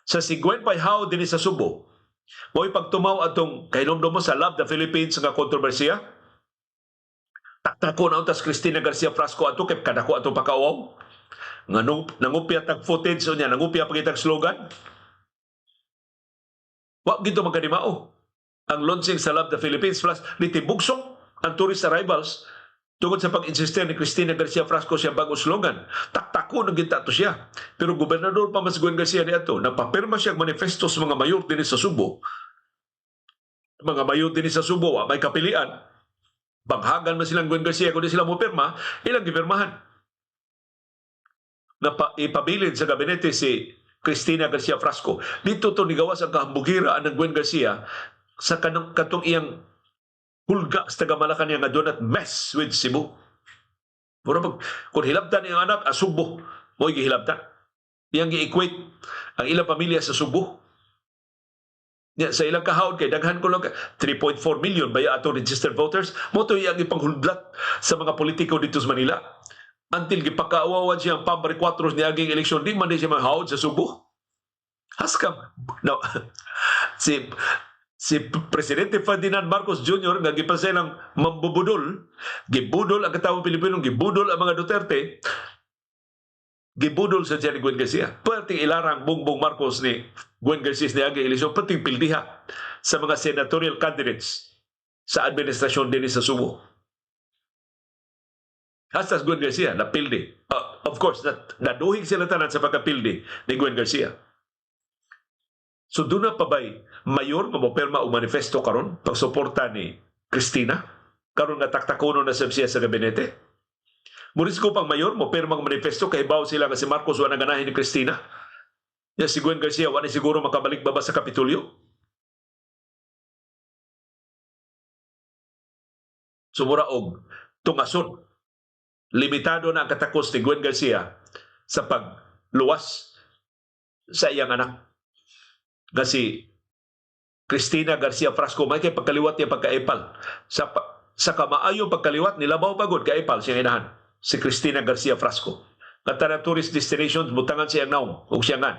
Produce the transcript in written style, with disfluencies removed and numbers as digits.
Sa si Gwen Payhaw dinhi sa Subo, mo'y pagtumaw atong kahinomdom mo sa Love the Philippines nga kontrobersiya. Taktako na untas Cristina Garcia Frasco ato kay kadako atong pakauaw. Nga nangupya tag footage niya, nangupya pagitag slogan. Wa gito magkadimao ang launching sa Love the Philippines, plus nitibugsong ang tourist arrivals tungod sa pag-insistir ni Cristina Garcia Frasco siya bagong slogan. Taktako nang ginta to siya. Pero gobernador pa mas Gwen Garcia niadto, nagpapirma siya og manifesto sa mga mayor dinhi sa Subo. Mga mayor dinhi sa Subo, wa may kapilian. Banghagan man silang Gwen Garcia kung di sila mo pirma, ilang gipirmahan. Napa, ipabilin sa gabinete si Cristina Garcia Frasco. Dito to nigawas ang kahambugira ng Gwen Garcia sa kanang katong iyang hulga sa taga Malacañang nga "Do not mess with Cebu." Mura pag kung hilabtan iyang anak, ang Subo mo'y gihilabtan. Iyang gi-equate ang ilang pamilya sa Subo. Ya, sa ilang kahaon kay daghan ko lang 3.4 million baya ato registered voters mo to iyang ipanghulblat sa mga politiko dito sa Manila. Until gipakaawawan siya ang pambar 4 ni aging eleksyon, di man di siya mahaod sa Subo. Haskam. No. Si Presidente Ferdinand Marcos Jr. nga gipasaylang mambubudol, gibudol ang katawang Pilipino, gibudol ang mga Duterte, gibudol sa siya ni Gwen Garcia. Perting ilarang Bongbong Marcos ni Gwen Garcia ni aging eleksyon, perting pildiha sa mga senatorial candidates sa administrasyon din sa Subo. Hasta Gwen Garcia, napildi. Of course, naduhig sila tanan sa pagkapildi ni Gwen Garcia. So doon na pa ba'y mayor nga mopirma og manifesto karon pagsuporta ni Cristina? Karon nga taktakono na sab siya sa gabinete? Morisko pang mayor mo pirma og manifesto kay baw sila nga si Marcos wa ganahin ni Cristina. Ya si Gwen Garcia wa ni siguro makabalik baba sa Kapitolyo. Sumura og tungason. Limitado na ang katakos ni Gwen Garcia sa pagluwas sa iyang anak nga si Cristina Garcia Frasco. May kay pagkaliwat niya pagkaepal. Sa kamaayo pagkaliwat nilabaw pagod kaepal siyang inahan si Cristina Garcia Frasco. Nga tanan tourist destinations butangan siyang naong ug siyangan.